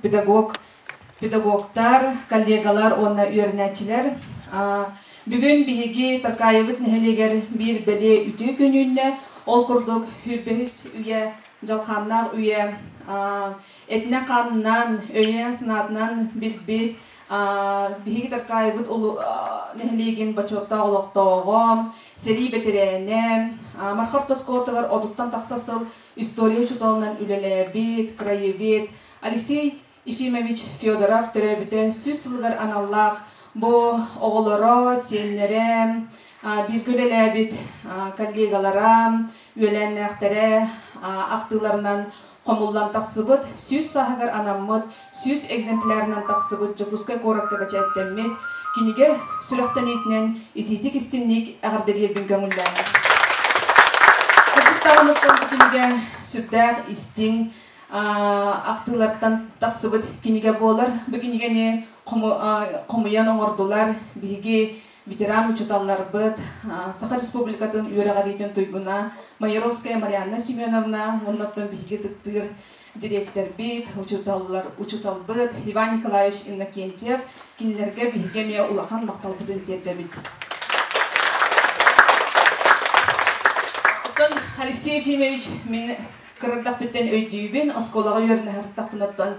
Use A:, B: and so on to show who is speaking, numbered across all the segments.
A: Педагог, педагогтар, коллегалар уонна үөрэнээччилэр. Бүгүн биһиги Таркаайыбыт нэһилиэгэр биир бэлиэ үтүө күн үүннэ. Ол курдук хүрбэһис үйэ, дьалхааннаах үйэ этинэн-хаанынан, өйүнэн-санаатынан билбит биһиги Таркаайыбыт нэһилиэгин бочуоттаах олохтооҕо, сэрии бэтэрээнэ, Марха орто оскуолатыгар отуттан тахса сыл история учууталынан үлэлээбит, краевед Алексей Ефимович Федоров төрөөбүтэ 100 сылыгар аналлаах бу оҕолоро, сиэннэрэ, бииргэ үлэлээбит коллегалара, үөлээннээхтэрэ ахтыыларынан хомуллан тахсыбыт, 100 сааһыгар анаммыт, 100 экземплярынан тахсыбыт Дьокуускай куоракка бэчээттэммит кинигэ сүрэхтэниитинэн итиитик истиҥник эҕэрдэлиирбин көҥүллээммит. Кырдьыктаҕыныттан бу кинигэ сүрдээх истиҥ ахтыылартан тахсыбыт кинигэ буолар. Бу кинигэни хомуйан оҥордулар биһиги ветеран учууталларбыт, Саха Республикатын үөрэҕириитин туйгуна Майоровская Марианна Семеновна, уонна биһиги ытыктыыр дириэктэрбит, учууталлар, учууталбыт Иван Николаевич Иннокентьев, кинилэргэ биһиги эмиэ улахан махталбытын тиэрдэбит. Оттон Алексей Ефимович мин кырырдахпыттан өйдүүбүн, оскуолаҕа үөрэнэ сырыттахпын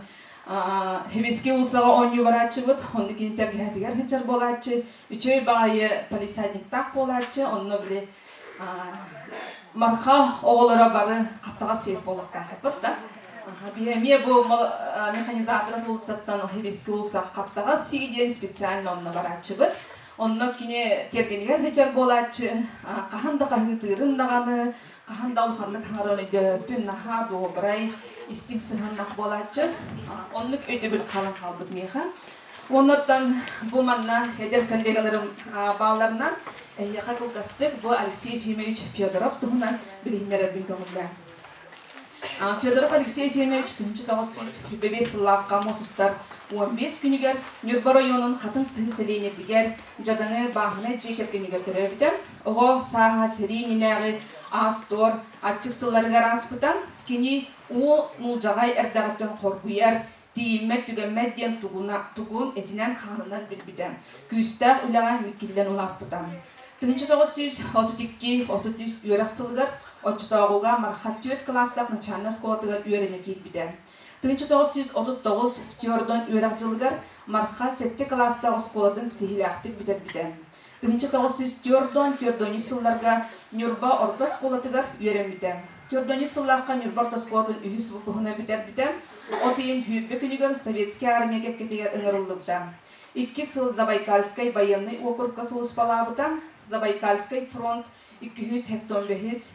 A: Химический уулуссаҕа оонньуу барааччыбыт, онно кини тэлгэһэтигэр сылдьар буолааччы, үчүгэй баҕайы палисадниктаах буолааччы, онно били Марха оҕолоро бары хаптаҕас сиэх буолуохтаахпыт да. Биһи эмиэ бу механизатор уулуссаттан Химический уулусса хаптаҕас сии диэн специально онно барааччыбыт. Онно кини тиэргэнигэр сылдьар буолааччы, хаһан да хаһыытыырын даҕаны, хаһан да улаханнык хаҥаран өйдөөппүн, наһаа добрай, истиҥ сыһыаннах буолааччы. Оннук өйдөбүл хаалан хаалбыт миэхэ. Оннуттан бу манна эдэр коллегаларым баалларынан эһиэхэ кылгастык бу Алексей Ефимович Федоров туһунан билиһиннэрэрбин көҥүллээн. Федоров Алексей Ефимович 1905 сыллаахха муус устар 15 күнүгэр Ньурба оройуонун Хатын Сыһыы сэлиэнньэтигэр дьадаҥы бааһынай дьиэ кэргэнигэр төрөөбүтэ. Оҕо сааһа сэрии иннинээҕи аас-туор аччык сылларыгар ааспыта. Кини уу нулдьаҕай эрдэҕиттэн хоргуйар, тиийиммэт-түгэммэт диэн тугун этинэн-хаанынан билбитэ. Күүстээх үлэҕэ миккиллэн улааппыта. 1932-33 үөрэх сылыгар оччотооҕуга Марха түөрт кылаастаах начальнай оскуолатыгар үөрэнэ киирбитэ. 1939 Тёрдон үөрэх дьылыгар Марха сэттэ кылаастаах оскуолатын ситиһиилээхтик бүтэрбитэ. 1944 сылларга Ньурба орто оскуолатыгар үөрэммитэ. 4 сыллаахха Ньурба орто оскуолатын үһүс выпуһуна бүтэрбитэ. От ыйын сүүрбэ күнүгэр Советскай армия кэккэтигэр ыҥырыллыбыта. Икки сыл Забайкальскай байыаннай уокурукка сулууспалаабыта. Забайкальскай фронт 275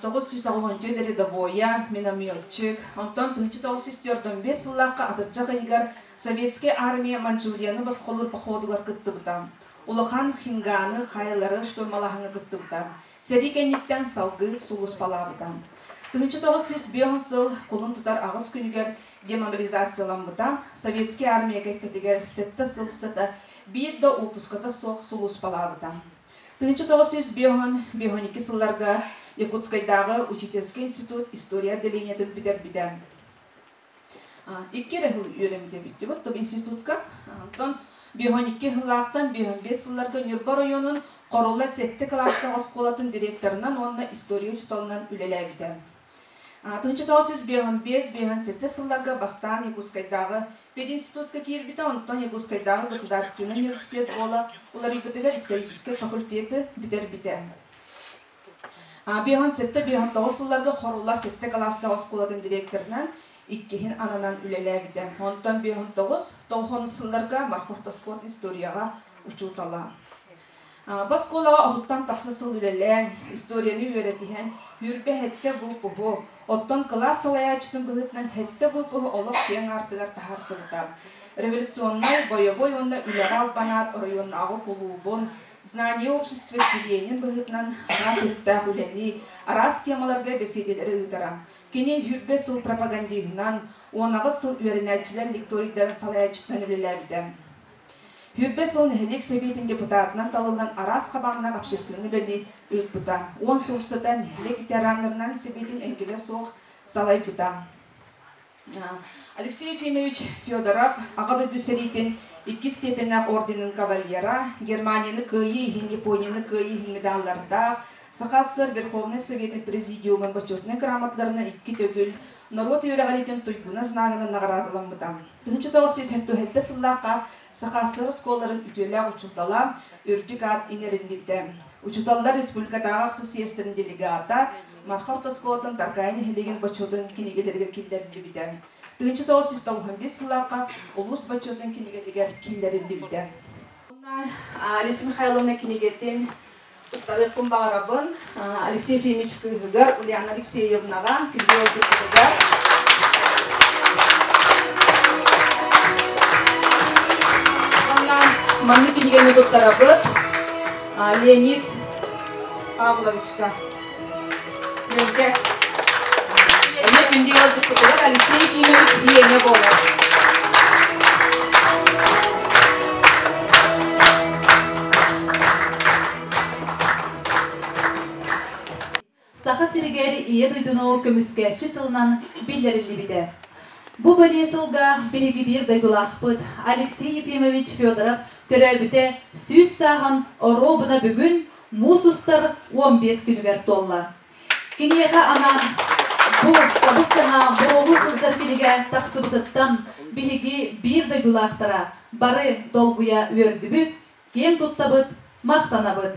A: 994 рядовойа, минометчик. Онтон 1945 сыллаахха атырдьах ыйыгар Советскай армия Манчжурияны босхолуур походугар кыттыбыта. Улахан Хинганы, Хайлары штурмалааһыҥҥа кыттыбыта. Сэрии кэнниттэн салгыы сулууспалаабыта. 1905 сыл кулун тутар аҕыс күнүгэр демобилизацияламмыта. Советскай армия кэккэтигэр сэттэ сыл устата биир да уоппуската суох сулууспалаабыта. 1952 сылларга Якутскайдааҕы учительскай институт история отделениетын бүтэрбитэ. Икки эрэ сыл үөрэммитэ бүттүбүт топ институтка. Онтон 52 сыллаахтан 55 сылларга Ньурба оройуонун Хорула сэттэ кылаастаах оскуолатын директорынан уонна история учууталынан үлэлээбитэ. 1955-57 сылларга бастаан Якутскайдааҕы пединститутка киирбитэ, онтон Якутскайдааҕы государственнай университет буола уларыйбытыгар историческай факультеты бүтэрбитэ. 57-59 сылларга Хорула сэттэ кылаастаах оскуолатын директорынан иккиһин ананан үлэлээбитэ. Онтон 59-90 сылларга Марфортоскуолатын историяҕа учуутала. Бу оскуолаҕа отуттан тахса сыл үлэлээн, историяны үөрэтиһэн, сүүрбэ сэттэ выпуһу, оттон кылаас салайааччытын быһыытынан сэттэ выпуһу олох киэҥ аартыгар таһаарсыбыта. Революционнай, бойобуой уонна үлэҕэ албанаат оройуоннааҕы кулуубун, Знание общества чилиэнин быһыытынан араас өрүттээх үлэни, араас темаларга бэсиэдэлэри ыытара. Кини сүүрбэ сыл пропагандиһынан, уон аҕыс сыл үөрэнээччилэр лекторийдарын салайааччытынан үлэлээбитэ. Сүүрбэ сыл нэһилиэк сэбиэтин депутатынан талыллан араас хабааннаах общественнай үлэни ыыппыта. Уон сыл устата нэһилиэк ветераннарынан сэбиэтин эҥкилэ суох салайбыта. Алексей Ефимович Федоров Аҕа дойду сэриитин иккис степеннээх орденын кавалера, Германияны кыайыы иһин, Японияны кыайыы иһин медаллардаах, Саха СССР Верховнай Советын Президиумун бочуотунай грамоталарынан икки төгүл норуот үөрэҕириитин туйгуна знагынан наҕараадаламмыта. 1977 сыллаахха Саха СССР оскуолаларын үтүөлээх учуутала үрдүк аат иҥэриллибитэ. Учууталлар республикатааҕы ахсыс съезтэрин делегата, Марха орто оскуолатын Таркаайы нэһилиэгин бочуотун кинигэлэригэр киллэриллибитэ. 1995 сыллаахха улуус бочуотун кинигэтигэр киллэриллибитэ. Алиса Михайловна кинигэтин туттарыахпын баҕарабын Алексей Ефимович кыыһыгар Ульяна Алексеевнаҕа, күндү ыалдьыппытыгар. Уонна маннык кинигэни туттарабыт Леонид Павловичка. Үөргэ. Эмиэ күндү ыалдьыппытыгар Алексей Ефимович иэнэ буолар.
B: Саха сиригэр Ийэ дойдуну көмүскээччи сылынан биллэриллибитэ. Бу бэлиэ сылга биһиги биир дойдулаахпыт Алексей Ефимович Федоров төрөөбүтэ 100 сааһын оруобуна бүгүн муус устар 15 күнүгэр туолла. Киниэхэ анаан бу сабыс-саҥа буруолуу сылдьар кинигэ тахсыбытыттан биһиги биир дойдулаахтара бары долгуйа үөрдүбүт, киэн туттабыт, махтанабыт.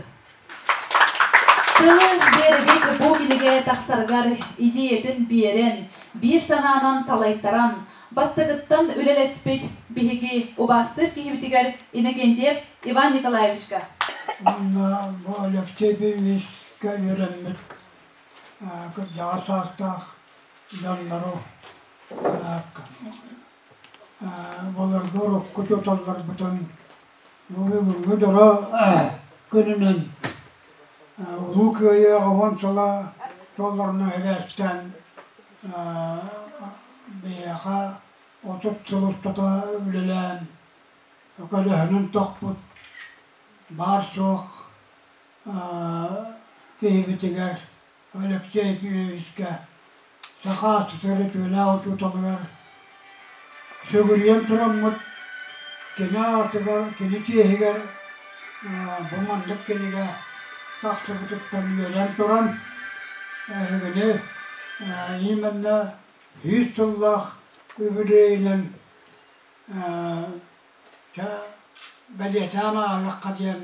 B: Тылы биэрэбит бу кинигэ тахсарыгар идеятын биэрэн, биир санаанан салайтаран, бастакыттан үлэлэспит биһиги убаастыыр киһибитигэр Иннокентьев Иван Николаевичка.
C: Уонна бу Алексей Ефимовичка үөрэммит кырдьаҕас саастаах дьоннору былыргы урукку туталларбытын бу бүгүҥҥү дьоро күнүнэн Улуу Кыайыы 80 сыла туолларына сибээстээн биһиэхэ 30 сыл устата үлэлээн көлөһүнүн тохпут баар-суох киһибитигэр Алексей Ефимовичка Саха СССР үтүөлээх учууталыгар сүгүрүйэн тураммыт кини аатыгар, кини чиэһигэр бу маннык кинигэ тахсыбытыттан үөрэн туран эһигини именно 100 сыллаах үбүлүөйүнэн бэлиэтээн ааһыахха диэн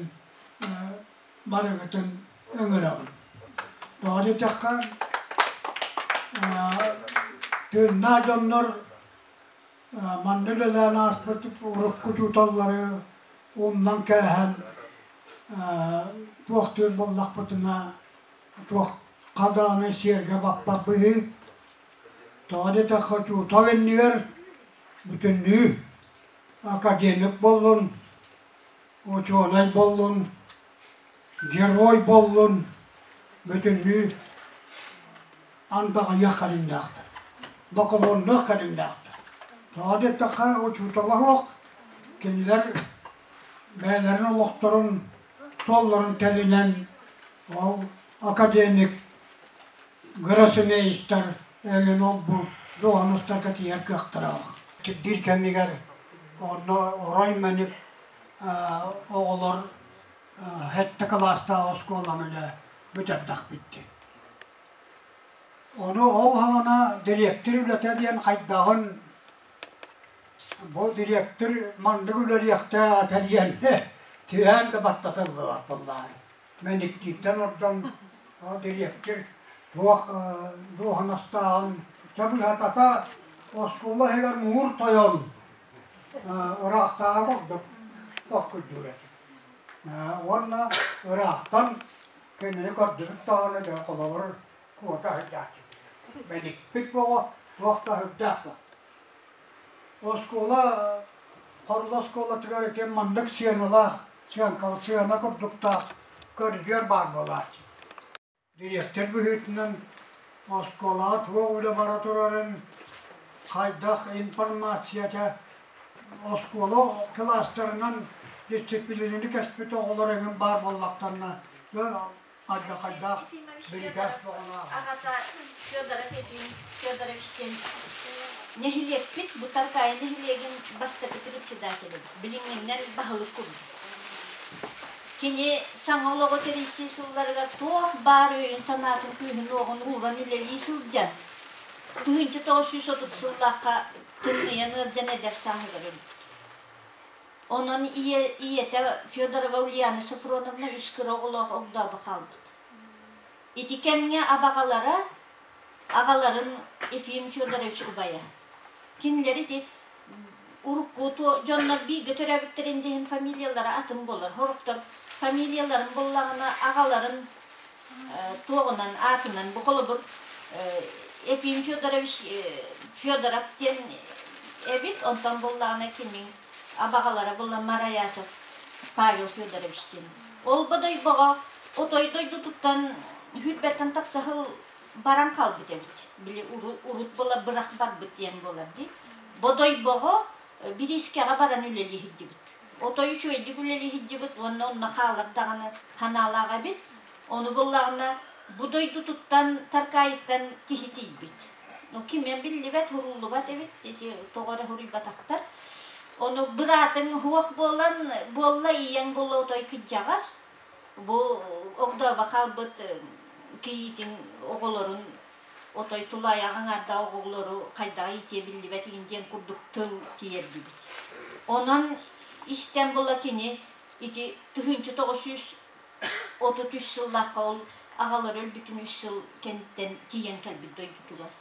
C: барыгытын ыҥырабын. Тоҕо диэтэххэ, тыыннаах дьоннор манна үлэлээн ааспыт урукку учууталлары умнан кээһэн туохтуур буоллахпытына туох даҕаны сиэргэ баппат быһыы. Тоҕо диэтэххэ, учуутал иннигэр бүтүннүү академик буоллун, учуонай буоллун, герой буоллун, бүтүннүү андаҕайыах кэриҥнээхтэр, докумуоннуох кэриҥнээхтэр. Тоҕо диэтэххэ, учуутала суох кинилэр бэйэлэрин олохторун суолларын тэлинэн ол академик, гроссмейстер эҥин ол-бу дуоһунастарга тиийэр кыахтара Биир кэмигэр онно орой мэник оҕолор сэттэ кылаастаах оскуоланы дьэ бүтэрдэхпит дии. Ону ол саҕана дириэктир үлэтэ диэн хайдаҕын бу дириэктир маннык үлэлиэхтээх этэ диэн түһээн да баттатыллыбат буоллаҕай. Мэниктииртэн ордон дириэктир туох дуоһунастааҕын чэ быһатата оскуола иһигэр муҥур тойон ыраахтааҕы курдук токкуйдуур этим. Уонна ыраахтан кинини көрдүбүт даҕаны дьэ холобур куота сылдьааччыбыт. Мэникпит боҕо туох да сүрдээх да. Оскуола Хорула оскуолатыгар ити маннык сыаналаах, сыана курдуктаах көрүдүөр баар буолааччы. Дириэктэр быһыытынан оскуолаҕа туох үлэ бара турарын, хайдах информацията оскуола кылаастарынан дисциплинаны кэспит оҕолор эҥин баар буоллахтарына, Алдьархайдаах бирикээс бөҕөлөөх.
D: Аҕата Федоров Ефим Федорович диэн нэһилиэкпит бу Таркаайы нэһилиэгин бастакы председателэ, билиҥҥиннэн баһылык курдук. Кини саҥа олоҕу тэрийсии сылларыгар туох баар өйүн-санаатын күүһүн-уоҕун ууран үлэлии сылдьан, 1930 сыллаахха тымныйан ыалдьан эдэр сааһыгар өлбүт. Онон ийэтэ Федорова Ульяна Софроновна үс кыра оҕолоох огдообо хаалбыт. Ити кэмҥэ абаҕалара аҕаларын Ефим Федорович убайа. Кинилэр ити урукку дьоннор бииргэ төрөөбүттэрин иһин фамилиялара атын буолар. Сорохтор фамилияларын буллаҕына аҕаларын туоҕунан аатынан бу холобур Ефим Федорович Федоров диэн эбит, онтон буллаҕына кимиҥ абаҕалара булла Мараясов Павел Федорович диэн. Ол бодойбоҕо отой дойдутуттан сүүрбэттэн тахса сыл баран хаалбыт эбит. Били урут була бырах барбыт диэн буолар дии. Бодойбоҕо бириискэҕэ баран үлэлии сылдьыбыт. Отой үчүгэйдик үлэлии сылдьыбыт уонна онно хаалар даҕаны санаалаах эбит. Ону буллаҕына бу дойдутуттан Таркаайыттан киһи тиийбит. Ну кимиэн биллибэт, уһуруллубат эбит, ити тоҕо эрэ уһуруйбатахтар. Ону быраатыҥ уһуох буолан, буолла ийэҥ буолла отой кырдьаҕас, бу огдообо хаалбыт кийиитин оҕолорун отой тулаайах аҥаардаах оҕолору хайдах иитиэ биллибэт игин диэн курдук тыл тиийэрдибит. Онон истэн була кини ити 1933 сыллаахха ол аҕалара өлбүтүн үс сыл кэнниттэн тиийэн кэлбит дойдутугар.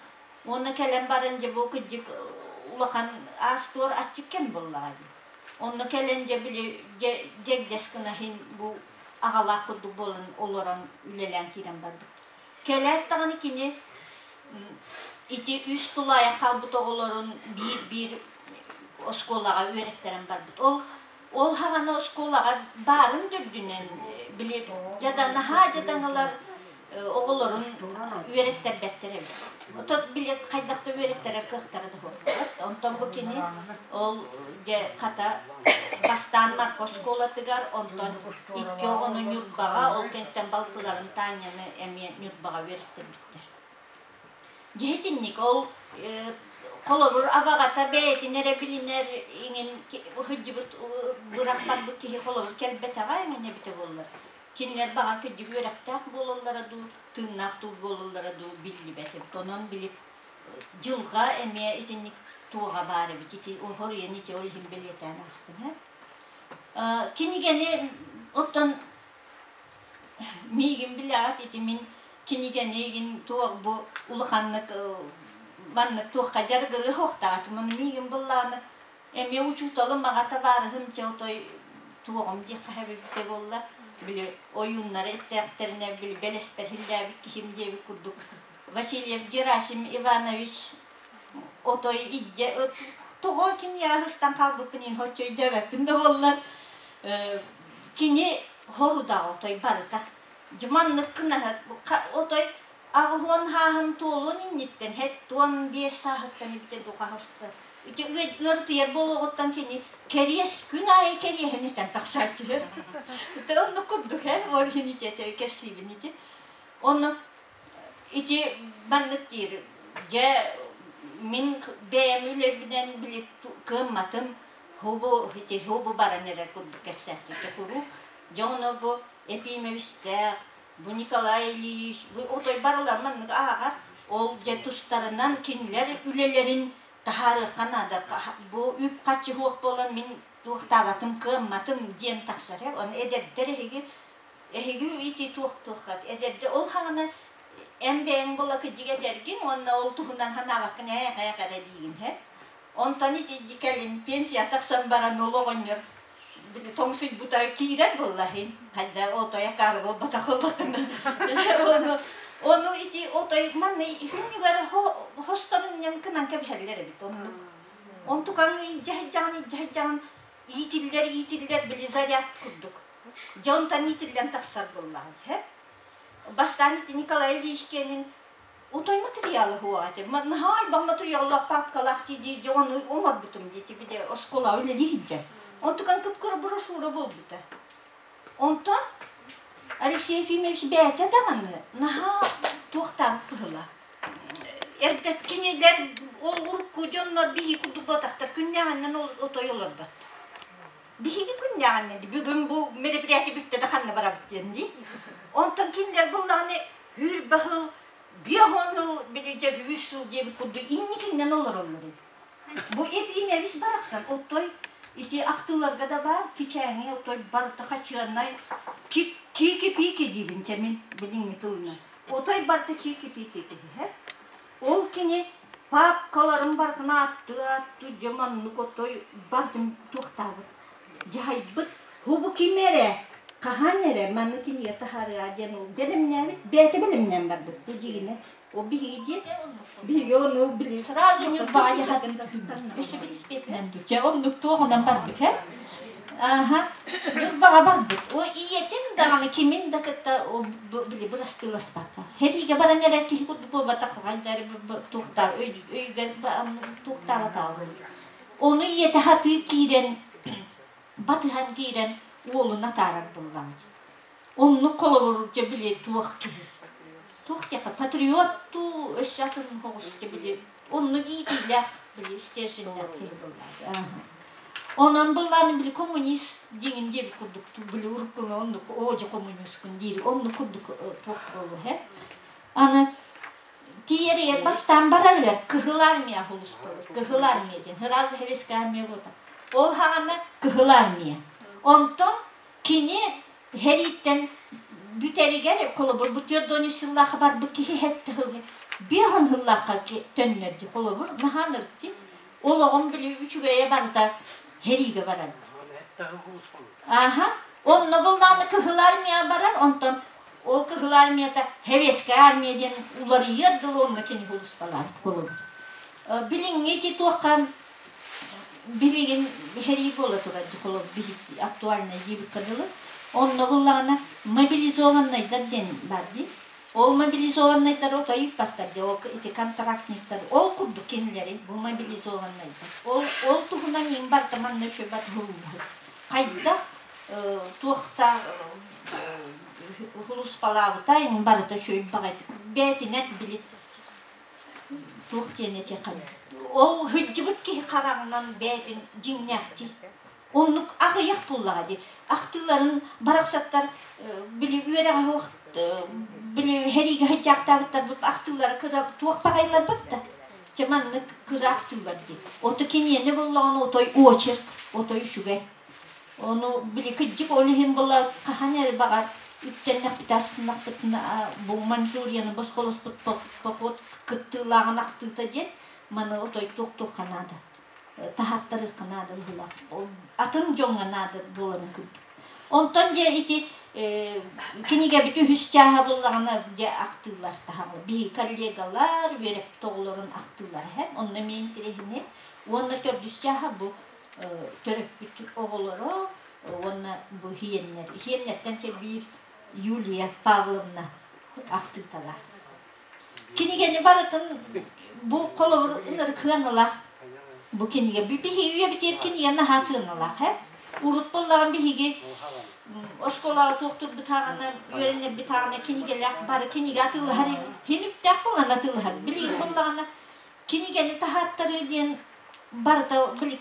D: Уонна кэлэн баран дьэ бу кырдьык улахан аас-туор аччык кэм буоллаҕа дии. Онно кэлэн дьэ били дьэ дьэгдэс гына иһин бу аҕалаах курдук буолан олорон үлэлээн киирэн барбыт. Кэлээт даҕаны кини ити үс тулаайах хаалбыт оҕолорун биир-биир оскуолаҕа үөрэттэрэн барбыт. Ол ол хаҕана оскуолаҕа баарын да үрдүнэн били дьаданаһаа дьадаҥылар оҕолорун үөрэттэрбэттэр эбит. Отон били хайдах да үөрэттэрэр кыахтара да суох. Онтон бу кини ол дьэ хата бастаан Марко оскуолатыгар, онтон икки оҕону Ньурбаҕа, ол кэнниттэн балтыларын Таняны эмиэ Ньурбаҕа үөрэттэрбиттэр. Дьэ итинник ол холобур абаҕата бэйэтин эрэ билинэр иҥин сылдьыбыт бырах барбыт киһи холобур кэлбэтэҕэ эҥин эбитэ буоллар. Кинилэр баҕар кырдьык үөрэхтээх буолаллара дуу, тыыннаах дуу буолаллара дуу биллибэт эбит. Онон били дьылҕа эмиэ итинник туоҕа баар эбит. Ити оһоруйан ити ол иһин бэлиэтээн аастым ээ. Кинигэни оттон миигин билэҕит ити мин кинигэни игин туох бу улаханнык маннык туохха дьарыгырыа суохтаатым. Ону миигин быллааны эмиэ учууталым аҕа табаарыһым чэ отой туоҕум диэххэ эбитэ буолла. Били ойууннары эттээхтэринэ били бэлэспэр иһиллээбит киһим диэбит курдук Васильев Герасим Иванович отой иддьэ тоҕо киниэхэ сыстан хаалбыппын иһин соччо өйдөөбөппүн да буоллар кини хорудаҕа отой барыта дьыманнык кынаһыт отой аҕыһуон хааһын туолуон инниттэн хэт 15 сааһыттан эбитэ духаһыста ити ыарытыйар буолуоҕуттан кини кэриэс күн аайы кэриэһин этэн тахсааччы оннук курдук э ол иһин ити кэпсиибин ити онно Ити маннык диир, дьэ мин бэйэм үлэбинэн били кыамматым, һубу ити һубу баран эрэр курдук кэпсээччи куруук. Дьэ ону бу Епимовичтээх, бу Николай Ильич, бу отой барылар маннык ааҕар, ол дьэ тустарынан кинилэр үлэлэрин таһаарыахха наада. Бу үп-харчы суох буолан мин туохтаабатым, кыамматым диэн тахсар. Ону эдэрдэр эһиги Эһиги ити туох-туоххат эдэрдэ ол хаҕана эн бэйэҥ була кырдьык эдэргин уонна ол туһунан санаабаккын ээ-ээх эрэ диигин һэ. Онтон ити кэлин пенсия тахсан баран ол оҕонньор тоҥсуйбута киирэр буолла иһин хайда отой акаары буолбатах буоллаххына ону ону ити отой манна хүннүгэр хосторунньан кынан кэбиһэллэр эбит оннук онтукаҥ илдьэ сылдьаҕын илдьэ сылдьаҕын иитиллэр иитиллэр били заряд курдук Дьэ онтон иитиллэн тахсар буоллаҕа дии. Бастаан ити Николай Ильич киэнин отой материалы суоҕа этэ. Наһаа элбэх материаллаах папкалаах дии дии ону оҥорбутум диэти били оскуола үлэлии сылдьан. Онтукан кып-кыра брошюра буолбута. Онтон Алексей Ефимович бэйэтэ даҕаны наһаа туохтаабыт быһыылаах. Эрдэ кинилэр ол урукку дьоннор биһиги курдук буолбатахтар, күннээҕинэн отой олорбот. Биһиги күннээҕинэн бүгүн бу мероприятие бүттэ да ханна барабыт диэн дии. Онтон кинилэр буллаҕына үүр баһыл, биэс сыл, били дьэ үс сыл диэбит курдук инникиннэн олороллор эбит. Бу Ефимович барахсан отой ити ахтыыларга да баар кичээҥи отой барыта хачыаннай чики-пики диибин чэ мин билиҥҥи тылынан. Отой барыта чики-пики киһи. Ол кини паапкаларын барытын ааттыы-ааттыы дьэ маннык отой барытын туохтаабыт дьаһайбыт Хубу ким эрэ, хаһан эрэ манны кинигэ таһаарыаҕа диэн бэлэмнээбит, бэйэтэ бэлэмнээн барбыт бу дьиҥинэ. Ол биһиги диэн, биһиги ону били
B: Сразу Ньурбаҕа хатын өссө билиспиэтинэн дуу. Чэ, оннук туоҕунан барбыт, э?
D: Аха, Ньурбаҕа барбыт. О ийэтин даҕаны кимин да кытта били бырастыыласпакка. Хэриигэ баран эрэр киһи курдук буолбатах, хайдары туохтаа өйүгэр туохтаабатаҕа. Ону ийэтэ хатыы киирэн батыһан киирэн уолун атаарар буоллаҕа. Оннук холобур дьэ били туох киһи. Туох диэххэ патриот дуу, өссө атын оҕус дьэ били оннук иитиилээх били стерженнээх киһи буоллаҕа. Онон былааны били коммунист дьиҥин диэбит курдук били уруккуну оннук оо дьэ коммунисткын диир оннук курдук туох буолуо һэ. Аны тиийэригэр бастаан барарыгар Кыһыл Армия улуспабыт. Кыһыл Армия диэн. Сразу Советская Армия буолта. Ол хаҕана Кыһыл Армия. Онтон кини сэрииттэн бүтэригэр холобур бу 4 сыллаахха барбыт киһи сэттэ сылга биэһин сыллаахха төннөрдү холобур наһаа ынырыкти олоҕум били үчүгэйэ барыта сэриигэ барар аха онно буллааны Кыһыл Армия барар онтон Ол Кыһыл Армията Советская Армия диэн уларыйыар дылы онно кини сулууспалаабыт холобур. Билиҥҥи ити туохха билигин сэрии буола турар холобур биһиги актуальнай диэбиккэ дылы. Онно буллаҕына мобилизованнайдар диэн бар дии. Ол мобилизованнайдар отой ыыппаттар дии, ол ити контрактниктар ол курдук кинилэри бу мобилизованнайдар. Ол ол туһунан иҥ барыта манна үчүгэй бар Хайдах туохтаах сулууспалаабыта барыта үчүгэй баҕайытык бэйэтинэн били туох диэн этиэххэ ол сылдьыбыт киһи хараҕынан бэйэтин дьиҥнээхтии оннук аҕыйах буоллаҕа дии ахтыыларын барахсаттар били үөрэҕэ суох били сэриигэ сылдьаахтаабыттарбыт ахтыылара кыра туох баҕайыларбыт да чэ маннык кыра ахтыылар дии ото киниэнэ буоллаҕына отой очерк отой үчүгэй Ону били кырдьык ол иһин була хаһан эрэ баҕар үктэннэхпит астыннахпытына бу Манчжурияны босхолоспут поход кыттыылааҕын ахтыыта диэн маны отой туох-туохха наада таһааттарыахха наада быһыылаах атын дьоҥҥо наада буоларын курдук. Онтон дьэ ити кинигэбит үһүс чааһа буллаҕына дьэ ахтыылар таһаҕа биһи коллегалар үөрэппит оҕолорун ахтыылара һэ онно эмиэ интэриэһинэй уонна төрдүс чааһа бу төрөппүт оҕолоро уонна бу иһиэннэр. Иһиэннэртэн чэ биир Юлия Павловна ахтыыталаах. Кинигэни барытын бу холобур ынырык сыаналаах бу кинигэ. Биһиги үйэбитигэр кинигэ наһаа сыаналаах ээ. Урут буоллаҕын биһиги оскуолаҕа туохтуурбут ааҕына, үөрэнэрбит ааҕына кинигэлээх бары кинигэ атыылаһар иһин үптээх буолан атыылаһар. Билигин буоллаҕына кинигэни таһааттарыы диэн барыта били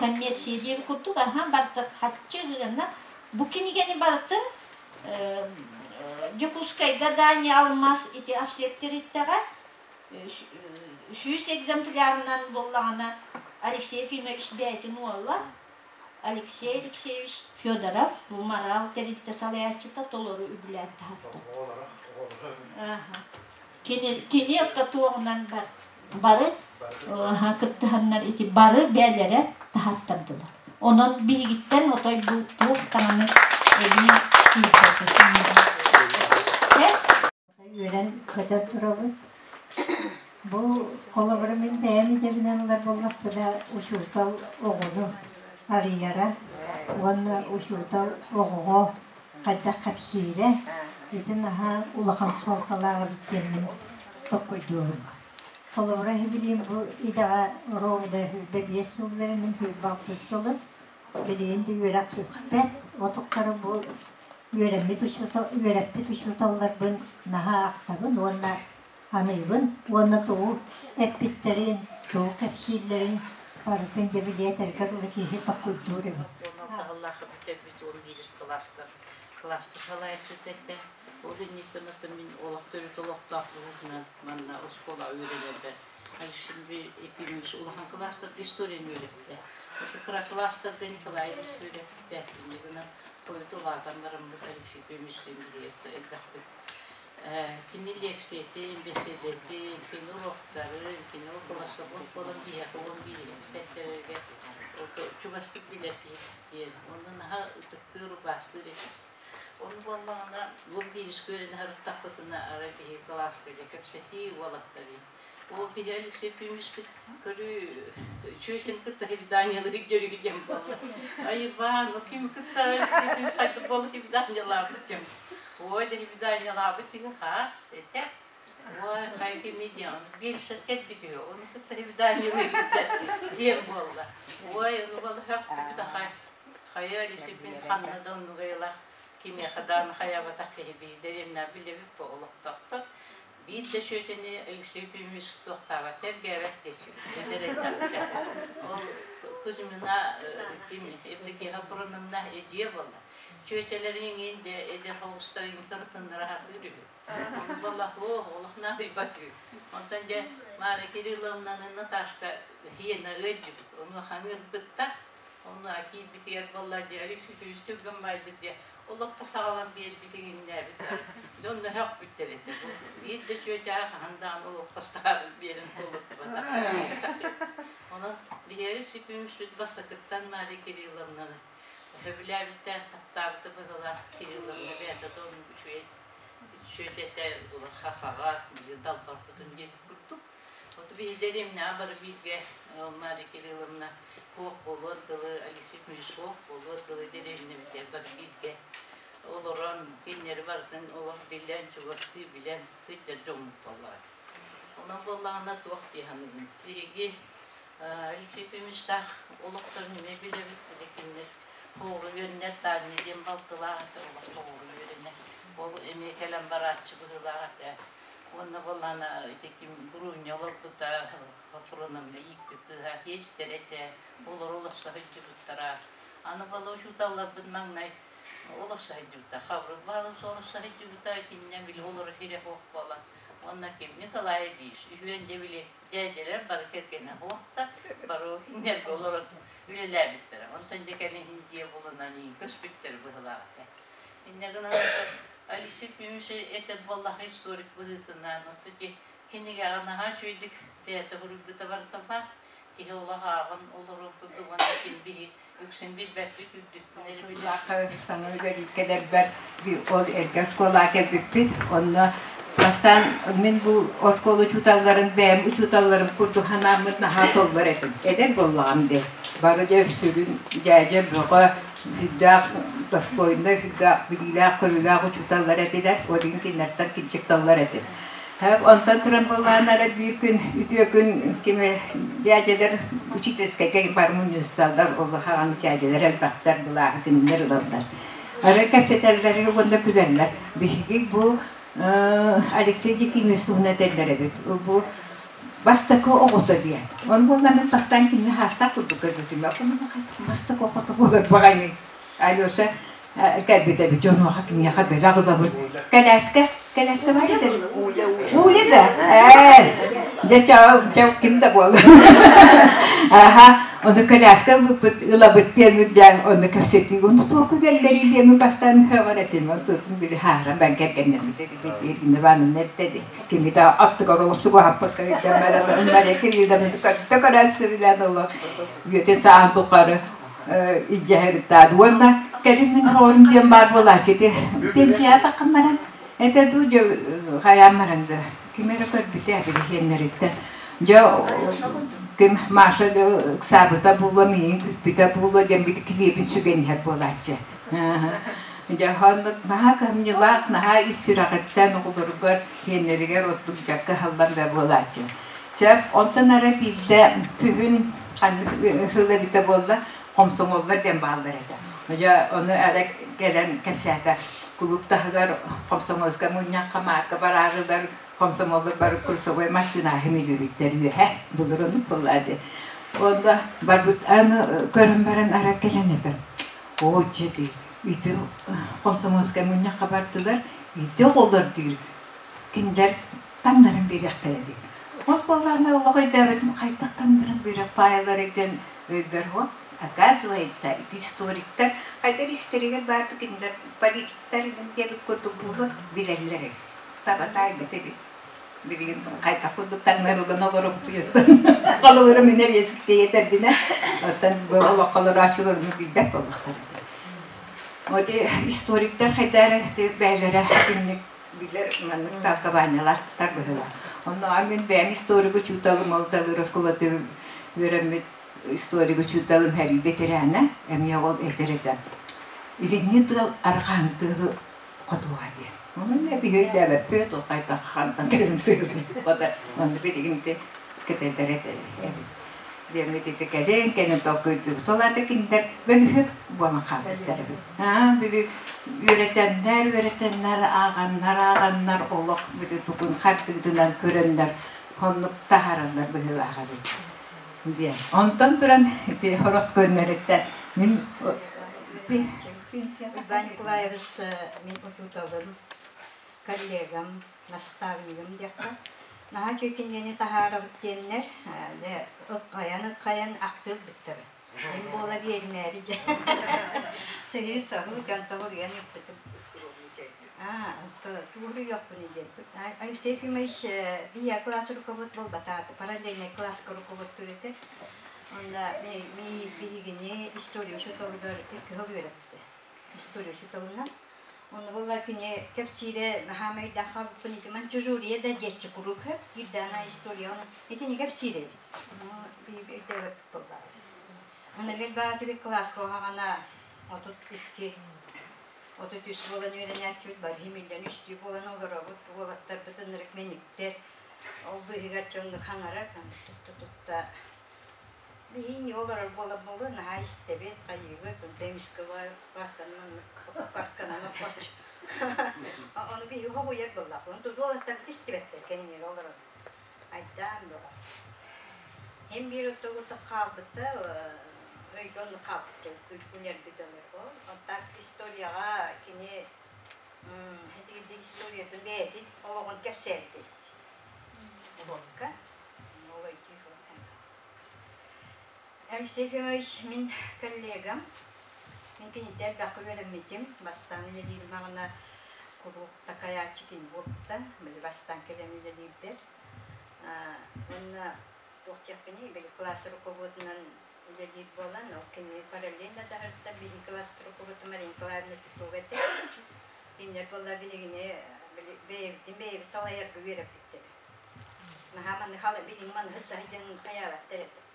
D: коммерция диэби курдук аха барыта хаччы гына бу кинигэни барытын Дьокуускайга Дани алмаас ити Овсеп тэрилтэҕэ 100 экземплярынан буоллаҕына Алексей Ефимович бэйэтин уола Алексей Алексеевич Федоров бу Марал тэрилтэ салайааччыта толору үбүлээн таһаарда. Кини кини туоҕунан бар бары кыттыһаннар ити бары бээлэрэ таһааттардылар. Онон биһигиттэн отой бу туох даҕаны эбии киирбэтэ.
E: Үөрэн көтөн турабын. Бу холобура мин бэйэм идэбинэн ылар буоллахпына учуутал оҕону арыйара уонна учуутал оҕоҕо хайдах кэпсиирэ ити наһаа улахан суолталаах эбит диэммин толкуйдуубун. Холобура билигин бу идэҕэ ровно 25 сыл үөрэнним, 26 сылы. Билигин да үөрэх бүппэт. Отуктары бу Үөрэммит учуутал, үөрэппит учууталларбын наһаа ахтабын уонна аныыбын уонна тугу эппиттэрин, тугу кэпсииллэрин барытын дьэ билиэтэргэ дылы киһи толкуйдуур эбит.
F: Алталаах бүтэрбит 11 кылаастар кылааспыт салайааччыта этэ. Ол инниттэн атын мин олох төрүт олохтоох быһыытынан манна оскуола үөрэнэрбэр Алексей Ефимович улахан кылаастарга историяны үөрэппитэ. Кыра кылаастарга Николай Ильич үөрэппитэ. Инньэ гынан хойут улаатан бараммыт Алексей Ефимовичтыын билиэт элбэхтик кини лиэксийэтин, бэсиэдэтин, кини уруоктарын, кини околособор буолан биһиэхэ уон бииргэ чугастык билэр киһи диэн. Онно наһаа ытыктыыр, убаастыыр этим. Ол буоллаҕына, 11 үөрэнэ сырыттахпытына, арай биһиги кылааска дьэ кэпсэтии уолаттарый. Ол биһи Алексей Ефимовичпыт көрүү үчүөсин кытта свиданиелыыр дьөрүгү диэн буолла. Айыбаан, ну ким кытта Алексей Ефимович хайдах буолла свиданиелаабыт диэн. Ой, да свиданиелаабыт үһү хаас этэ. Ой, хайа кими диэн, биир кэлбит үһү, ону кытта свиданиелыыр диэн буолла. Ой, ону буолла хөхтүбүт ахай. Хайа Алексей Ефимович ханна да оннуга ыйылах кимиэхэ даҕаны хайаабатах киһи биирдэ эмнэ билэбит бу олохтоохтор. Биир да сүөсэни Алексей Ефимович туохтаабат, эргээбэт диэччи. Ол Кузьмина ким Евдокия Проновна эдьиэ буолла. Чүөчэлэрин иҥин дьэ эдэр хоҕустарын тырытыннара сатыыр үһү. Ону буолла оо олох наадыйбат үһү. Онтон дьэ Мария Кирилловнаны Наташка хиэнэ ыалдьыбыт. Онуоха ыҥырбыттар. Онно киирбитигэр буолла дии, Алексей Ефимович түргэн баайбыт дии, олоххо саҕалан биэрбитиҥ иннээбит. Дьон өһөхпүттэр этэ. Бу биир да чүөчээх хаһан даҕаны олоххо саҕалан биэрэн олорбатах. Онон биһиги Алексей Ефимовичпыт бастакыттан Мария Кирилловнаны сөбүлээбитэ, таптаабыта быһыылаах Кирилловна бэйэтэ да оннук үчүгэй чүөчэтэ хахаҕа далбарбытын диэбит курдук. Вот биһиги дэриэбинэҕэ бары бииргэ Мария Кирилловна суох буолуор дылы, Алексей Кузнецов буолуор дылы дэриэбинэбитигэр бары бииргэ олорон, кинилэри барытын олох билэн, чугастыы билэн сылдьар дьоммут буоллаҕа. Онон буоллаҕына туох дии саныыбын. Биһиги Алексей Ефимовичтаах олохторун эмиэ билэбит, били кинилэр хоору үөрэнэр Таня диэн балтылаах этэ, олох тоҕуору үөрэнэр. Ол эмиэ кэлэн барааччы быһыылаах этэ. Уонна буоллаҕына ити ким Груня олорбута, Патроновна ииппит кыыһа тиэстэрэ этэ, олору олорсо сылдьыбыттара. Аны буолла учууталларбыт маҥнай олорсо сылдьыбыта. Хабырыл Баалыс олорсо сылдьыбыта, итиннэ били олоро сирэ суох буолан. Уонна ким Николай Ильич, үһүөн дьэ били дьээдьэлэр бары кэргэнэ суохтар, бары кинилэргэ олорон үлэлээбиттэрэ. Онтон дьэ кэлин дьиэ булунан иин көспүттэр быһыылаах этэ. Инньэ гынан Алексей Ефимович этэр буоллаха историк быһыытынан, оттон кинигэҕэ наһаа үчүгэйдик бэйэтэ суруйбута барыта баар. Киһи олох ааҕан олорор курдук уонна ким биһи үксүн билбэппит үрдүттэн эрэ билэр.
G: Саҥа үлэлиир кэлэрбэр ол эргэ оскуолаҕа кэлбиппит. Онно бастаан мин бу оскуола учууталларын бэйэм учууталларым курдук санааммыт наһаа толлор этим. Эдэр буоллаҕым дии. Бары дьэ сүрүн дьээдьэ бөҕө сүрдээх достойнай, сүрдээх билиилээх-көрүүлээх учууталлар этилэр. Ол иһин кинилэртэн кирдьик толлор этим. Онтон туран буоллаҕына эрэ биир күн, үтүө күн кими дьээдьэлэр учительскайга бар мунньусталлар, улахан дьээдьэлэр элбэхтэр, былааһы кинилэр ылаллар. Арай кэпсэтэллэр уонна күлэллэр. Биһиги бу Алексей Дикинович туһунан этэллэр эбит. Бу бастакы оҕото диэн. Ону буолла мин бастаан кинини хаастаах курдук көрбүтүм. Бастакы оҕото буолар баҕайы. Алеша кэлбит эбит дьонуоха киниэхэ бэлэх ылабыт. Кэлээскэ, кэлээскэ бар этэр. Уля да? Ээ, дьэ чэ ким да буолла. Аха, ону кэлээскэ ылбыппыт, ылабыт диэммит дьэ, ону кэпсэтии, ону туох күгэллэрий диэммин бастаан сөҕөр этим. Онтутун били хааран бан кэргэннэрбит Ирина Ивановна эттэди. Кими да аттыгар олох чугаһаппакка Мария Кирилловна көрдө көрөөссүбүлээн олох үйэтин сааһын тухары илдьэһэриттаад уонна кэлин мин оҕорум диэн баар буолааччы ити пенсияҕа таххан баран этэ дуу дьэ хайаан баран да ким эрэ көрбүтэ билиһиэннэриттэн дьэ ким Маша ыксаабыта буолуо миигин күүппүтэ буолуо диэн били килиэбин сүгэн иһэр буолааччы дьэ оннук наһаа кыһамньылаах наһаа ис сүрэҕиттэн оҕолоругар сиэннэригэр оттук дьакка ыһаллан бэ буолааччы сөп онтон эрэ биирдэ күһүн ханнык сыл эбитэ буолла, хомсомуоллар диэн бааллар этэ. Дьэ, ону эрэ кэлэн кэпсээтэ. Кулууп таһыгар комсомольскай мунньахха маарка бараарылар комсомоллар бары курсовой массыынаһы мүлүбүттэр үөһэ былыр оннук буоллаа дии. Онно барбыт аны көрөн баран ара кэлэн этэр. Оо дьэ дии ити комсомольскай мунньахха бардылар ити оҕолор диир кинилэр таҥнаран биэриэхтэрэ дии. Ол буоллаҕына олох өйдөөбөтүм хайдах таҥнаран биэрэр паайалары диэн өйбөр уо оказывается ити историктар хайдах истэригэр баардык кинилэр политиктар диэбит курдук буолуо билэллэр эбит таба таайбыт эбит билигин хайдах курдук таҥнарыллан олоробутуйуттан холобура мин эбиэскитиэтэрбинэ оттон бу олоххо олорооччуларыны билбэт буоллахтара вот историктар хайда эрэ бэйэлэрэ итинник билэр маннык толкованиялаахтар быһыылаах. Онно мин бэйэм историк учууталым, ол Далыр оскуолатын үөрэммит историк учууталым Хэрий бэтэрээнэ эмиэ ол этэр этэ. Илиҥҥи тыал арҕаан тыалы хотуоҕа диэн. Ону эмиэ биһи өйдөөбөппүт, ол хайдах хантан кэлэн тыалын бода онно билигин кэтэллэр этэ эбит. Диэммит ити кэлин, кэлин толкуйдуубут. Ол аата кинилэр бөлүһүөк буолан хаалбыттар эбит. Аа, били үөрэтэннэр, үөрэтэннэр, ааҕаннар, ааҕаннар олох били тугун хардыытынан көрөннөр оннук таһаараллар быһыылаах эбит диэн. Онтон туран ити сорох көннөрүттэн мин
E: Иван Николаевич мин учууталым, коллегам, наставнигым диэххэ. Наһаа үчүгэй кинигэни таһаарабыт диэннэр, дьэ, ыккайан-ыккайан ахтыылбыттара. Мин буола биэримээри дьэ. Сыһыы-саһыы дьон тоҕуруйан ыппытым. Аа, тугуруйуохпун диэн. Алексей Ефимович бия класс руковод буолбатаата, параллельный класска руководтуур этэ. Онно биһигини история учууталыгар икки сыл үөрэппитэ. История учууталынан. Ону буолла кини кэпсиирэ хаамай өйдөөн хаалбыппын ити Манчжурия да диэччи куруук сөп киирдэҕинэ история ону итини кэпсиир эбит. Ону өйдөөбөппүт буоллаҕа. Аны баатыбит кылааска уһаҕана 32 33 буолан үөрэнээччибит бары химиллэн үстүү буолан олоробут уолаттарбыт ынырык мэниктэр ол быыһыгар дьоннук хаҥарар тутта-тутта Биһиги олорор буола буолуо наһаа истэбит, хайыыбыт, онтон эмискэ баартан маннык касканан охоч. Ону биһиги хоһуйар буоллахпыт. Онтон уолаттарбыт истибэттэр кэннигэр олорон. Айдаан бөҕө. Һин биир оттогурдук хаалбыта, өйгө оннук хаалбыт күнэрбит олорбо. Оттон историяҕа кини итигирдик историятын бэйэтин олоҕун кэпсээбит эбит. Уруокка. Ол өйдүүр Алексей Ефимович мин коллегам. Мин киниттэн элбэххэ үөрэммитим. Бастаан үлэлиирим аҕына куруук такайааччы кини буолбута. Били бастаан кэлэн үлэлиирбэр. Уонна туох диэхпиний, били класс руководунан үлэлиир буолан, ол кини параллельно даһарыттан биһиги класс руковода Мария Николаевна Титова этэ. Кинилэр буолла биһигини били бэйэбитин бэйэбит салайарга үөрэппиттэрэ. Наһаа маннык билиҥ маныһы саһы диэн хайаабаттар этэ.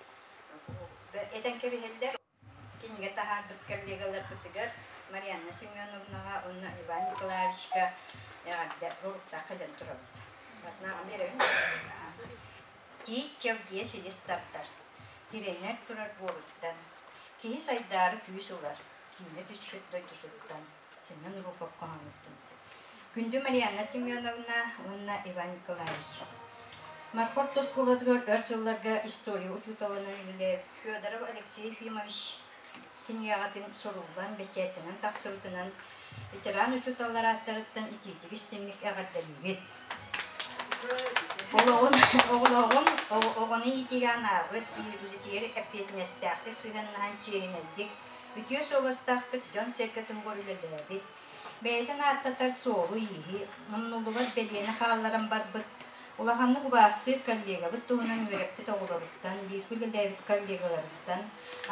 E: Этэн кэбиһэллэр. Кинигэ таһаарбыт коллегаларбытыгар Марианна Семеновнаҕа уонна Иван Николаевичка эҕэрдэ уруктаах кэлэн турабыт. Тиит чэлгийэ силис тардар, тирэнэр турар буоруттан, киһи сайдаары күүс ылар, киинэ түспүт дойдутуттан Семен Руфов хоһоонуттан. Күндү Марианна Семеновна уонна Иван Николаевич. Мархорт оскуолатыгар өр сылларга история учууталынан үлэлээбит Федоров Алексей Ефимович кинигэҕитин суруллан, бэчээттэнэн тахсыбытынан ветеран учууталлар ааттарыттан итиитик истиҥник эҕэрдэлиибит. Олоҕун, оҕолоҕун, оҕону иитиигэ анаабыт, үлэтигэр эппиэтинэстээхтик сыһыаннаһан чиэһинэйдик, үтүө суобастаахтык дьон-сэргэ туһугар үлэлээбит, Бэйэтин ааттатар суолу-ииһи, умнуллубат бэлиэни хаалларан барбыт, улаханнык убаастыыр коллегабыт туһунан үөрэппит оҕолоруттан, бииргэ үлэлээбит коллегаларыттан,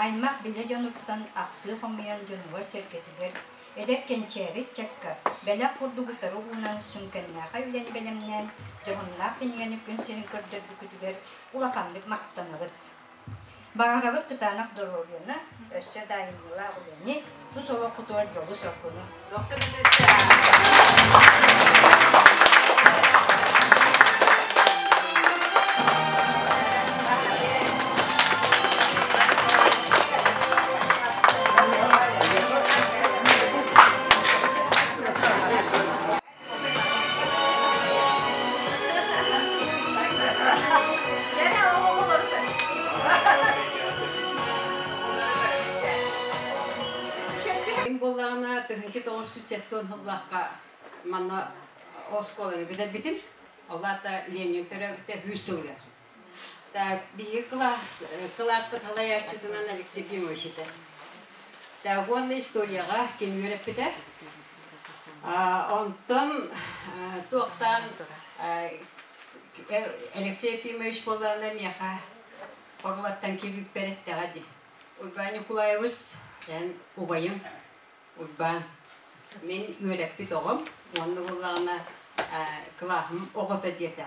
E: аймах-билэ дьонуттан ахтыы хомуйан дьонугар-сэргэтигэр, эдэр кэнчээри ыччакка бэлэх курдук утары уунан сүҥкэннээхэй үлэни бэлэмнээн, дьоһуннаах кинигэни күн сирин көрдөрбүккүтүгэр улаханнык махтанабыт. Баҕарабыт кытаанах доруобуйаны, өссө да айымньылаах үлэни, тус олоххутугар дьолу-соргуну.
H: 1970 сыллаахха манна оскуоланы бүтэрбитим. Ол аата Ленин төрөөбүтэ 100 сылыгар. Так, биһиги кылаас, кылааспыт салайааччытынан Алексей Ефимович этэ. Так, уонна историяҕа кини үөрэппитэ. Онтон туохтаан Алексей Ефимович буоллаҕына миэхэ Хорлаттан киирбиппэр эттэҕэ дии. Уйбаан Ньукулаевич, эн убайым Уйбаан. Мин үөрэппит оҕом уонна буоллаҕына кылааһым оҕото диэтэ.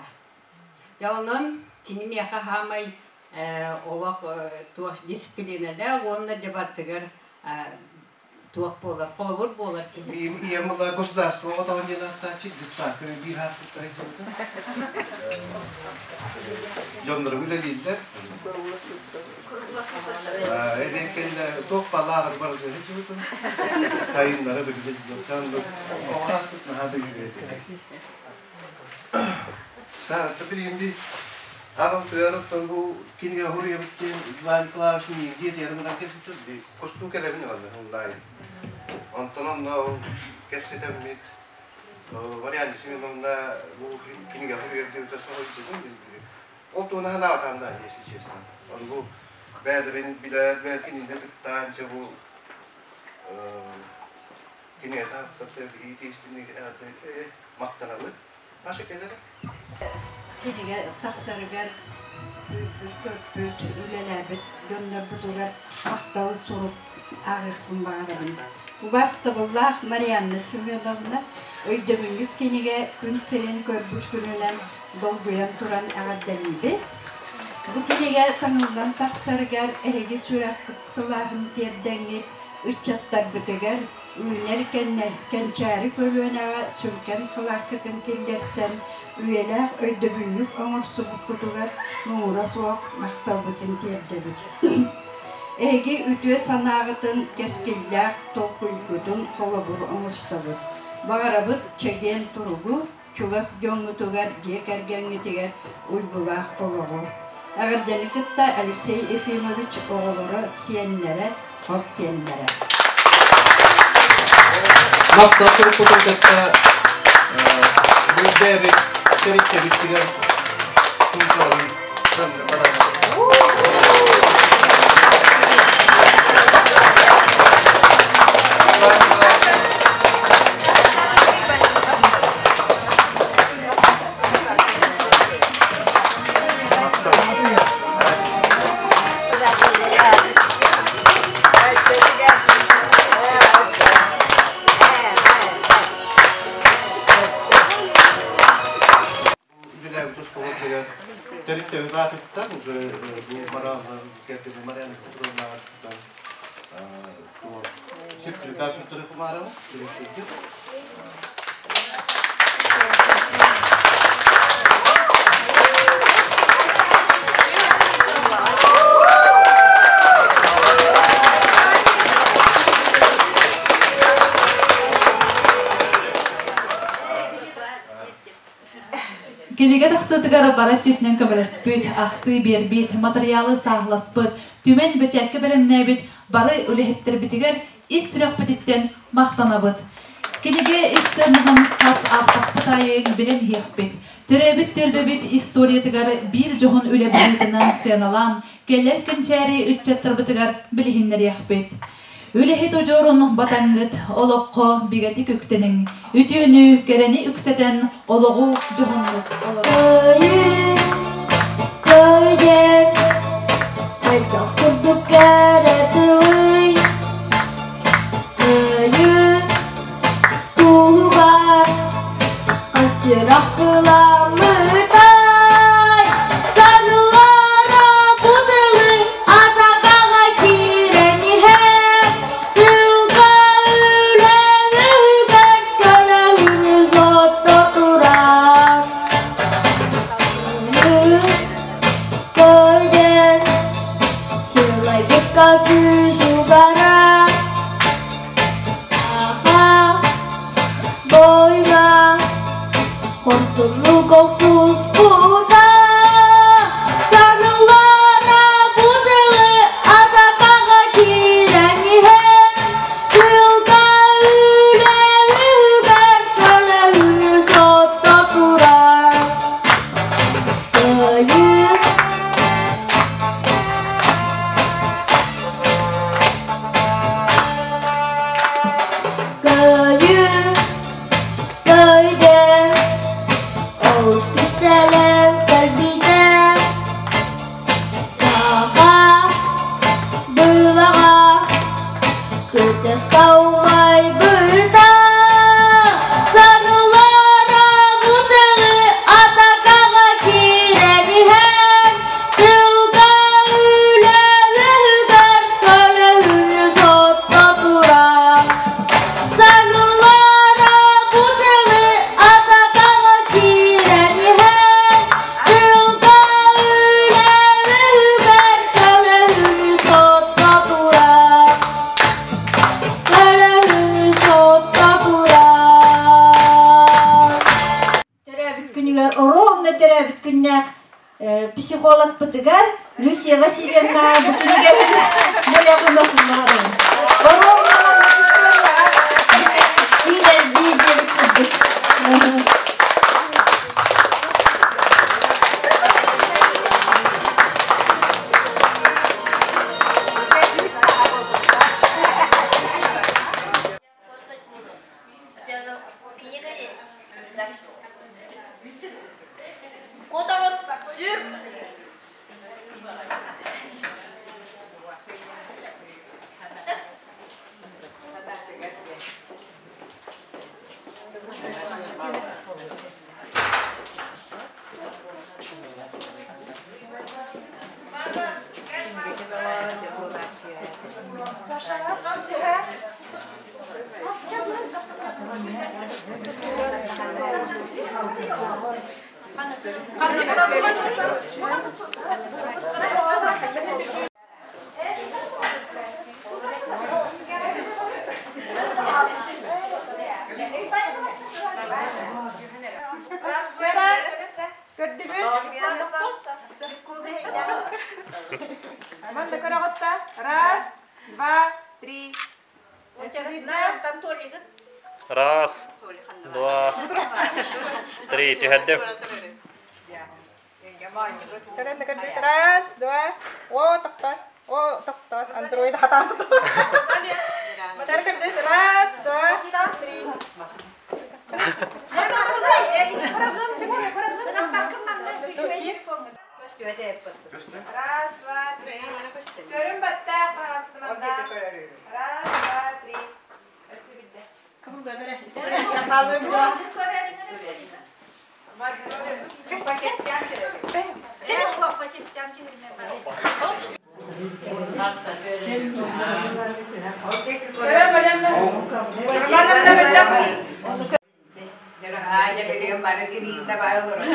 H: Дьэ онон кини миэхэ хаамай олох туох дисциплинэлээх уонна дьэ бардыгар туох буолар, холобур буолар киһи.
I: Ийэм была государство оҕотоҕун диэн ааттааччы, детсадка биир ааспыттара Дьоннорум үлэлииллэр. Эбиэн кэннэ туох балааҕыр барытын сылдьыбытым. Тайыннара билбит оҕо ааспыт наһаа да үчүгэй этэ. Билигин ди аҕам тыарыттан бу кинигэ хуруйабыт диэн Иван Николаевич миин дьиэтигэр гынан кэлбит костуу кэлэбин ылан ыллаайын. Онтон онно ол кэпсэтэммит Вариант Семеновна бу кинигэ хуруйар диэбитэ соһуйдубун. Ол туһунан санаабатаҕым да, если честно. Он бу бэйэлэрин билэр, бэйэлэрин кыттаан, чэ бу кинигэ таһыттар биһиги тиистинник махтанабыт. Маша кэлэрэ.
J: Кинигэ тахсарыгар үөрбүт-көппүт, үлэлээбит дьоннорбутугар махтал сурук ааҕыахпын баҕарабын. Убаастабыллаах Марианна Семеновна, өйдөбүнньүк кинигэ күн сирин көрбүт күнүнэн долгуйан туран эҕэрдэлиибин. Бу кинигэ таҥыллан тахсарыгар эһиги сүрэххит сылааһын тиэрдэҥҥит ыччаттарбытыгар үүнэр кэннэ кэнчээри көлүөнэҕэ сүҥкэн кылааккытын киллэрсэн, үйэлээх өйдөбүнньүк оҥорсубуккутугар муҥура суох махталбытын тиэрдэбит. Эһиги үтүө санааҕытын, кэскиллээх толкуйгутун холобур оҥостобут. Баҕарабыт чэгиэн туругу, чугас дьоҥҥутугар, дьиэ кэргэҥҥитигэр уйгулаах олоҕу. Эҕэрдэни кытта Алексей Ефимович оҕолоро, сиэннэрэ, хос сиэннэрэ.
I: Махтал сурукпутун кытта бу бэйэбит тэрилтэбитигэр суумкаларын Үлэлээбит оскуолатыгар тэрилтэбит аатыттан уже бу мораллар кэрдибу Марьяна Петровна аатыттан сертификат туттары кумаарабыт
B: Кинигэ тахсыытыгар бары өттүтүнэн көмөлөспүт, ахтыы биэрбит, матырыйаалы сааһыласпыт, түмэн бэчээккэ бэлэмнээбит бары үлэһиттэрбитигэр ис сүрэхпититтэн махтанабыт. Кинигэ ис сыанаһын хас аахтахпыт аайы билэн иһиэхпит. Төрөөбүт түөлбэбит историятыгар биир дьоһун үлэ быһыытынан сыаналаан, кэлэр кэнчээри ыччаттарбытыгар билиһиннэриэхпит. Үлэһит удьуорун батаҥҥыт, олоххо бигэтик үктэниҥ, үтүөнү, кэрэни үксэтэн олоҕу дьоһуннук олоруҥ.
K: Көйдек, хайдах курдук кэрэ тылый, Көйү туһугар хасырах кыламмытай, Санылара бу тылы атакаҕа киирэн иһэр, Тылга үлэ үгэр көлөһүнү сотто турар. Көйден сылайбыкка күүс угара, Аха, бойга, хорсуннук охсуспута, Санылара бу тылы атакаҕа киирэн иһэр, Тылга
L: Оскуолаппытыгар Люция Васильевна бу кинигэбин бэлэҕин оҥорон. Киирэрдии диэбит курдук.
M: Манна көрөҕүттэ. Раз, два, три.
N: Раз, два, три. Түһэрдим.
M: Раз, два, о, тохтоо, о, тохтоо, андроид хатаан туту. Раз, два, три. Раз, два, три. Көрүн баттаах пожалуйста. Раз, два, три.
G: Бары кириинде бай олорор.